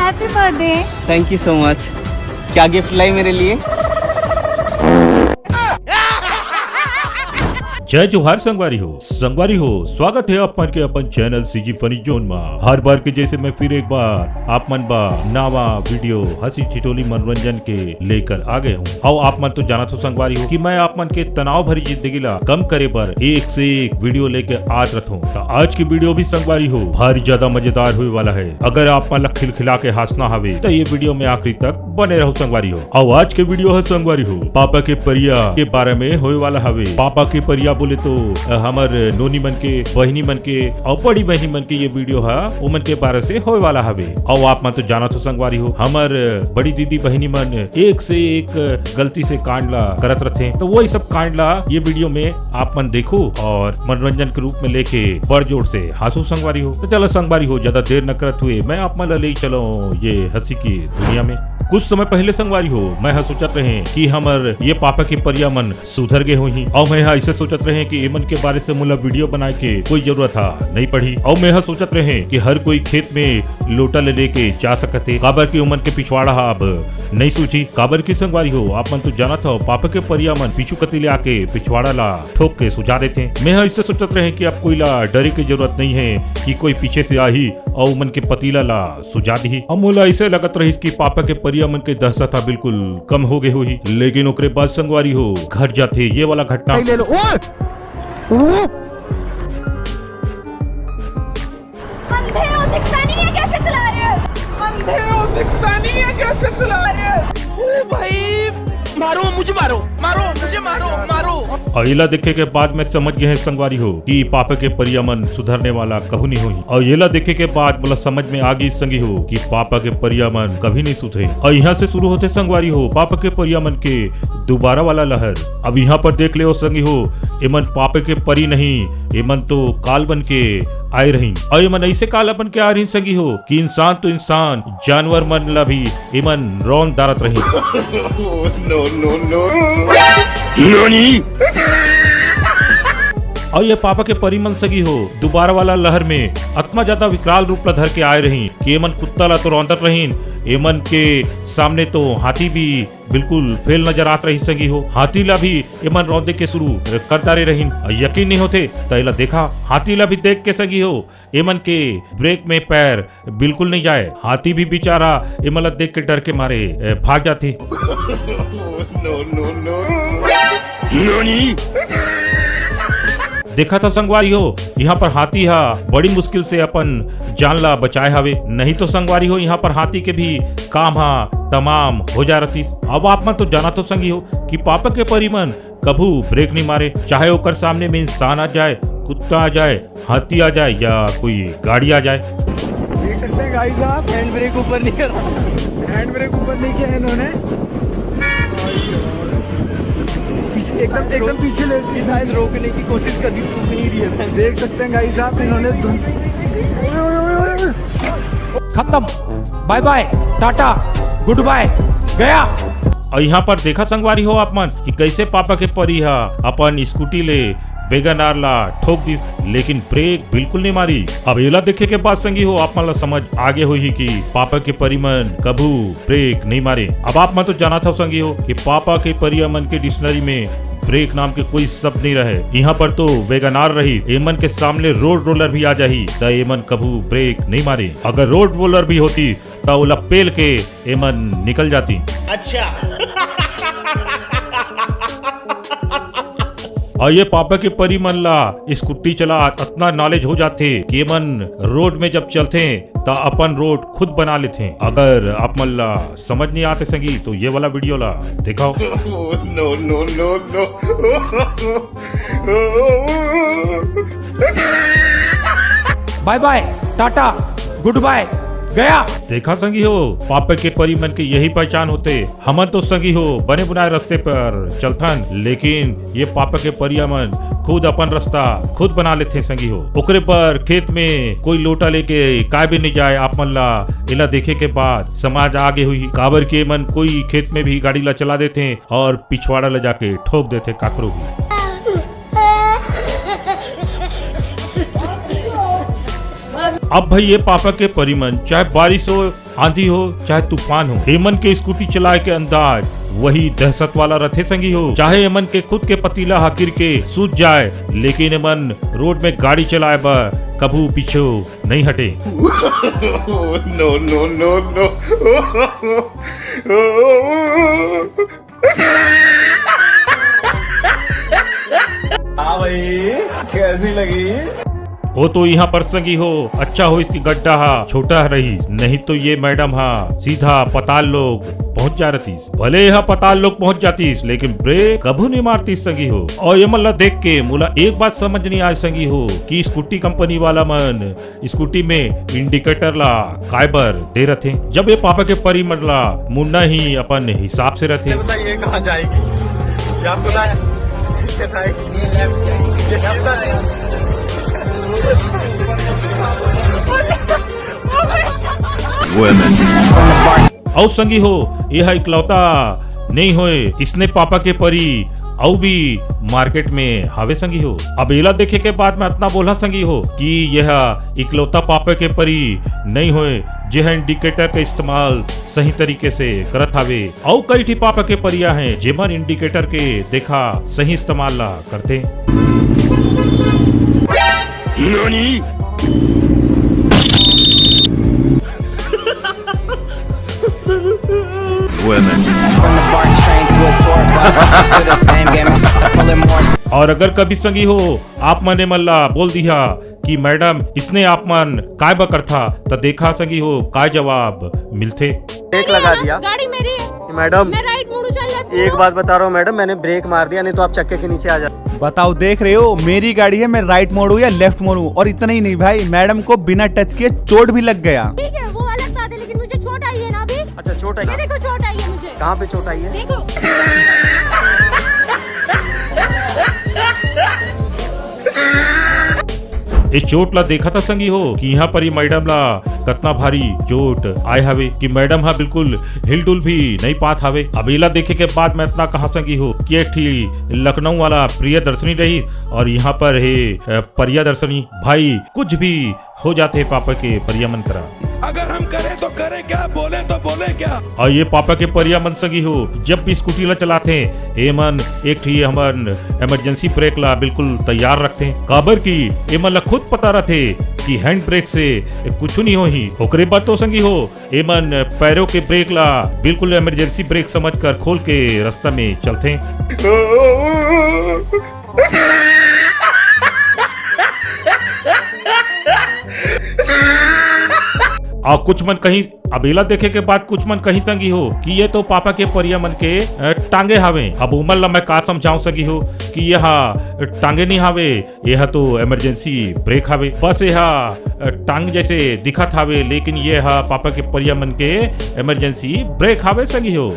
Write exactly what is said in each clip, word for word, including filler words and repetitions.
Happy birthday। Thank you so much। क्या gift लाई मेरे लिए? जय जोहार संगवारी हो। संगवारी हो, स्वागत है आप मन के अपन चैनल सीजी फनी जोन मा। हर बार के जैसे मैं फिर एक बार आप मन बर नावा वीडियो हंसी ठिठोली मनोरंजन के लेकर आ गए हूँ। अउ आप मन तो जानत हो संगवारी हो कि मैं आप मन के तनाव भरी जिंदगी ला कम करे बर एक से एक वीडियो लेके आत रथों। तो आज की वीडियो भी संगवारी हो भारी ज्यादा मजेदार होए वाला है। अगर आप मन ला खिलखिला के हंसना हवे तो ये वीडियो में आखिरी तक बने रहो संगवारी हो। अउ आज के वीडियो है संगवारी हो पापा के परिया के बारे में होए वाला हवे। पापा के परिया बोले तो अ, हमर नोनी मन के, बहिनी मन के अउ बड़ी बहिनी मन के ये वीडियो है, ओमन के बारे से होए वाला हवे। अउ आप मन तो जानत हो संगवारी हो, हमर बड़ी दीदी बहिनी मन एक से एक गलती से कांड ला करत रथे, तो वही सब कांड ला ये वीडियो में आप मन देखो और मनोरंजन के रूप में लेके बड़ जोर से हंसो संगवारी हो। तो चलो संगवारी हो, ज्यादा देर न करत हुए मैं आप मन ला ले चलो ये हंसी की दुनिया में। कुछ समय पहले संगवारी हो, मैं ह सोचत रहे कि हमर ये पापा के परिया मन सुधर गए होही, अउ मैं ह ऐसे सोचत रहे कि एमन के बारे से मोला वीडियो बनाए के कोई जरूरत हा नहीं पड़ी। अउ मैं ह सोचत रहे कि हर कोई खेत में लोटा ले लेके जा सकत हे, काबर कि ओमन के पिछवाड़ा हा अब नहीं सूझी। काबर कि संगवारी हो, आप मन तो जानत हो, पापा के परिया मन पीछू कती ले आके पिछवाड़ा ला ठोक के सुझा देथे। मैं ह इससे सोचत रहे कि अब कोई ला डरे के जरूरत नहीं है कि कोई पीछे से आही अउ ओमन के पतीला ला सुझा दिही। अउ मोला ऐसे लगत रहिस कि पापा के परिया मन के दहशत हा बिल्कुल कम हो गए होही, लेकिन ओकरे बाद संगवारी हो घट जाथे ये वाला घटना। ले लो। ओए! ओ! अंधे हो, दिखता नहीं है, कैसे चला रहे हो? अंधे हो, दिखता नहीं है, कैसे चला रहे हो? ओ भाई, मारो, मुझे मारो, मारो, मुझे मारो, मारो। अउ एला देखे के बाद मैं समझ गए हैं संगवारी हो कि पापा के परिया मन सुधरने वाला कभू नहीं होही। अउ एला देखे के बाद मोला समझ में आ गई संगी हो कि पापा के परिया मन कभी नहीं सुधरे। अउ यहाँ से शुरू होथे संगवारी हो पापा के परिया मन के दोबारा वाला लहर। अब यहाँ पर देख ले संगी हो, एमन पापा के परी नहीं, एमन तो काल बन के आए रहिन। अउ एमन ऐसे काल बन के आए रहिन संगी हो कि इंसान तो इंसान, जानवर मन ला भी एमन रौंद डारत रहिन। No, no, no। अउ ये पापा के परी मन संगी हो, दोबारा वाला लहर में अतना ज्यादा विकराल रूप ला धर के आए रहिन कि एमन कुत्ता ला तो रौंदत रहिन, एमन के सामने तो हाथी भी बिल्कुल फेल नजर आत रहिस संगी हो। हाथी ला भी एमन रौंदे के शुरू कर डारे रहिन। यकीन नहीं होथे त एला देखा, हाथी ला भी देख के संगी हो, एमन के ब्रेक में पैर बिल्कुल नहीं जाए। हाथी भी बेचारा एमन ला देख के डर के मारे, ए, भाग जाथे। No, no, no। देखा था संगवारी हो, यहाँ पर हाथी हा बड़ी मुश्किल से अपन जान ला बचाए हवे, नहीं तो संगवारी हो यहाँ पर हाथी के भी काम हा तमाम हो जा रहतीस। अब आप मन तो जाना तो संगी हो कि पापा के परी मन कभू ब्रेक नहीं मारे, चाहे ओकर सामने में इंसान आ जाए, कुत्ता आ जाए, हाथी आ जाए या कोई गाड़ी आ जाए। देख सकते हैं गाइस, आप हैंड ब्रेक ऊपर नहीं करा, हैंड ब्रेक ऊपर नहीं किया है इन्होंने। पीछे, एकदम एकदम पीछे ले इसकी। शायद रोकने की कोशिश कर दी, रुक नहीं रही है। देख सकते हैं गाइस, आप इन्होंने धुन- खत्म, बाय बाय, टाटा, गुड बाय, गया। अउ यहाँ पर देखा संगवारी हो आप मन कि कैसे पापा के परी हा अपन स्कूटी ले वेगन आर ला ठोक दिस, लेकिन ब्रेक बिल्कुल नहीं मारी। अब एला देखे के बाद संगी हो आप मन ला समझ आगे होही कि पापा के परी मन कभू ब्रेक नहीं मारे। अब आप मन तो जानत हव संगी हो कि पापा के परिया मन के डिक्शनरी में ब्रेक नाम के कोई शब्द नहीं रहे। यहाँ पर तो वेगन आर रही, एमन के सामने रोड रोलर भी आ जाही त एमन कभू ब्रेक नहीं मारे। अगर रोड रोलर भी होती त ओला पेल के एमन निकल जाती। अच्छा। अउ ये पापा के परी मन ला स्कूटी चला अतना नॉलेज हो जाथे कि एमन रोड में जब चलथे त अपन रोड खुद बना लेथे। अगर आप मन ला समझ नहीं आते संगी तो ये वाला वीडियो ला दिखाओ। No, no, no, no। बाय बाय, टाटा, गुड बाय, गया। देखा संगी हो, पापा के परी मन के यही पहचान होथे। हमन तो संगी हो बने बुनाए रास्ते पर चलथन, लेकिन ये पापा के परिया मन खुद अपन रास्ता खुद बना लेथे संगी हो। ओकरे बर खेत में कोई लोटा लेके काय भी नहीं जाए। आप मन ला एला देखे के बाद समझ आगे हुई, काबर के मन कोई खेत में भी गाड़ी ला चला देथे और पिछवाड़ा ला जाके ठोक देथे काकरो भी। अब भाई ये पापा के परी मन चाहे बारिश हो आंधी हो चाहे तूफान हो, एमन के स्कूटी चलाए के अंदाज वही दहशत वाला रथे संगी हो। चाहे एमन के खुद के पतीला ह किर के सूज जाए, लेकिन एमन रोड में गाड़ी चलाए बर कभू पीछे नहीं हटे। No, no, no, no। हाँ भाई, कैसी लगी? वो तो यहाँ पर संगी हो, अच्छा हो इसकी गड्ढा हा छोटा रही, नहीं तो ये मैडम हा सीधा पताल लोक पहुँच जा रही। भले यह पताल लोक पहुँच जातीस, लेकिन ब्रेक कभू नहीं मारतीस संगी हो। और ये मन ला देख के मोला एक बात समझ नहीं आए संगी हो कि स्कूटी कंपनी वाला मन स्कूटी में इंडिकेटर ला काय बर दे रथे, जब ये पापा के परी मन ला मुड़ना ही अपन हिसाब से रथे। ये बताइए, कहाँ जाएगी? ये आपको लाया? ये सीधा है। अउ संगी हो, ये हा इकलौता नहीं होए, इसने पापा के परी अउ भी मार्केट में हावे संगी हो। अब एला देखे के बाद मैं अतना बोला संगी हो कि यह इकलौता पापा के परी नहीं होए, जे ह इंडिकेटर के इस्तेमाल सही तरीके से करत हावे। अउ कई ठी पापा के परिया हैं, जेमन इंडिकेटर के देखा सही इस्तेमाल ला करथे। Women। From the BART train to a tour bus, it's still the same game, except I'm pulling more। और अगर कभी संगी हो, आप मन एमन ला बोल दिहा कि मैडम, इसने आप मन काय बर करथा, त देखा संगी हो, काय जवाब मिलथे। ब्रेक लगा दिया। गाड़ी मेरी है। मैडम, मैं राइट मोड़ू, चल लेफ्ट एक मोड़ू। बात बता रहा हूँ मैडम, मैंने ब्रेक मार दिया, नहीं तो आप चक्के के नीचे आ जाते। बताओ, देख रहे हो, मेरी गाड़ी है, मैं राइट मोड़ू या लेफ्ट मोड़ू? और इतना ही नहीं भाई, मैडम को बिना टच किए चोट भी लग गया। ठीक है, वो अलग बात है, लेकिन मुझे चोट आई है ना अभी। अच्छा, चोट आई? ये देखो, चोट आई है मुझे। कहाँ पे चोट आई है? देखो। इस चोट ला देखा था संगी हो कि यहाँ पर ये मैडम ला कतना भारी चोट आए हवे कि मैडम हा बिल्कुल हिलडुल भी नहीं पात हवे। अब एला देखे के बाद मैं इतना कहा संगी हो कि एक ठी लखनऊ वाला प्रियदर्शनी रही और यहाँ पर है, अ, परियादर्शनी। भाई, कुछ भी हो जाथे पापा के परिया मन करा। अगर हम करें तो करें क्या, बोले तो बोले क्या? और ये पापा के परिया मन संगी हो, जब भी स्कूटी ला चलाथे, एमन एक ठी हमन इमरजेंसी ब्रेक ला बिल्कुल तैयार रखथे, काबर कि एमन ला खुद पता रथे कि हैंड ब्रेक से कुछ नहीं होही। ओकरे बाद तो संगी हो, एमन पैरों के ब्रेक ला बिल्कुल इमरजेंसी ब्रेक समझकर खोल के रास्ता में चलथे। और कुछ मन कहीं, अब एला देखे के बाद कुछ मन कहीं संगी हो कि ये तो पापा के परिया मन के, अ, टांगे हावे। अब उमन ला मैं का समझाऊं संगी हो कि यह टांगे नहीं हावे, यह तो इमरजेंसी ब्रेक हावे। बस यह, अ, टांग जैसे दिखत हावे, लेकिन ये हा पापा के परिया मन के इमरजेंसी ब्रेक हावे संगी हो।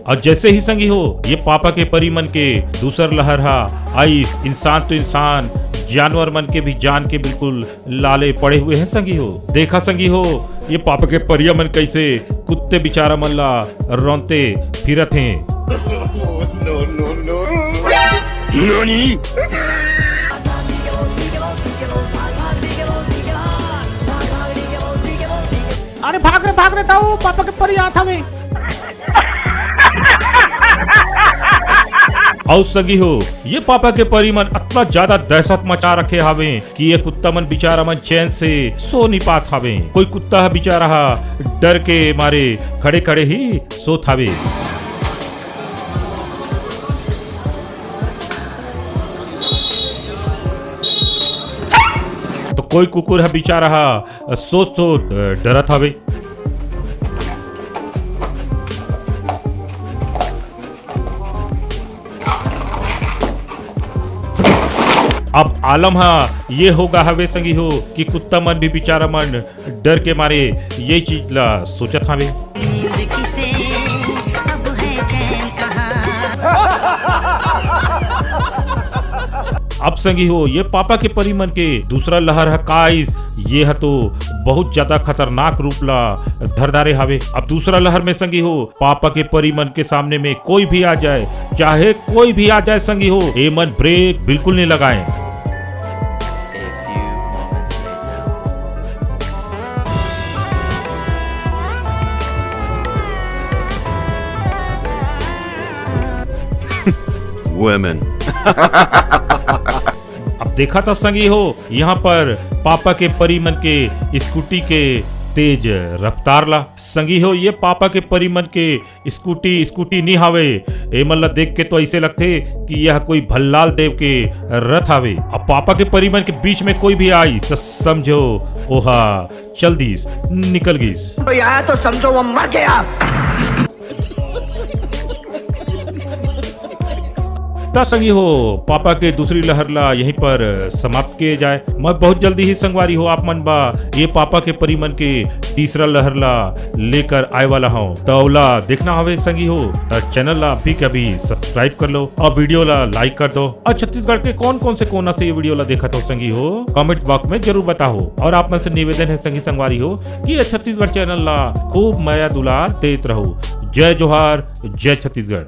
और जैसे ही संगी हो, ये पापा के परी मन के दूसर लहर हा आई, इंसान तो इंसान, जानवर मन के भी जान के बिल्कुल लाले पड़े हुए हैं संगी हो। देखा संगी हो, ये पापा के परिया मन कैसे कुत्ते बिचारा मन ला रौंदते फिरत हैं। No, no, no। अरे भाग रे, भाग रे, दाऊ, पापा के परी आत हवे। अउ संगी हो, ये पापा के परी मन अतना ज्यादा दहशत मचा रखे हावे कि ये कुत्ता मन बिचारा मन चैन से सो नहीं पात हावे। कोई कुत्ता ह बिचारा ह डर के मारे खड़े खड़े ही सोत हावे। तो कोई कुकुर ह बिचारा ह सोत सोत डरत हावे। अब आलम हा ये होगा हवे संगी हो कि कुत्ता मन भी बिचारा मन डर के मारे ये चीज ला सोचत हवे। नींद किसे, अब है चैन कहाँ? अब संगी हो, ये पापा के परी मन के दूसरा लहर ह का आइस, ये ह तो बहुत ज्यादा खतरनाक रूप ला धर डारे हावे। अब दूसरा लहर में संगी हो, पापा के परी मन के सामने में कोई भी आ जाए, चाहे कोई भी आ जाए संगी हो, ए मन ब्रेक बिल्कुल नहीं लगाएं। A few moments later। Women। अब देखा था संगी हो, यहाँ पर पापा के परी मन के स्कूटी के तेज रफ्तार ला। संगी हो, ये पापा के परी मन के स्कूटी, स्कूटी नी हावे। एमन ला देख के तो ऐसे लगथे कि यह कोई भल्लाल देव के रथ हावे। अब पापा के परी मन के बीच में कोई भी आई तो समझो ओहा चल दीस, निकल गीस। तो यहाँ तो समझो वो मर गया। त संगी हो, पापा के दूसरी लहर ला यहीं पर समाप्त किए जाए। मैं बहुत जल्दी ही संगवारी हो आप मन बा ये पापा के परी मन के तीसरा लहर ला लेकर आए वाला हूँ। त ओला देखना हवे संगी हो, त चैनल ला अभी के अभी सब्सक्राइब कर लो और वीडियो ला लाइक कर दो। और छत्तीसगढ़ के कौन कौन से कोना से ये वीडियो ला देखत हो संगी हो, कमेंट बॉक्स में जरूर बताओ। और आप मन से निवेदन है संगी संगवारी हो कि ये छत्तीसगढ़ चैनल ला खूब मया दुलार देत रहो। जय जोहार, जय छत्तीसगढ़।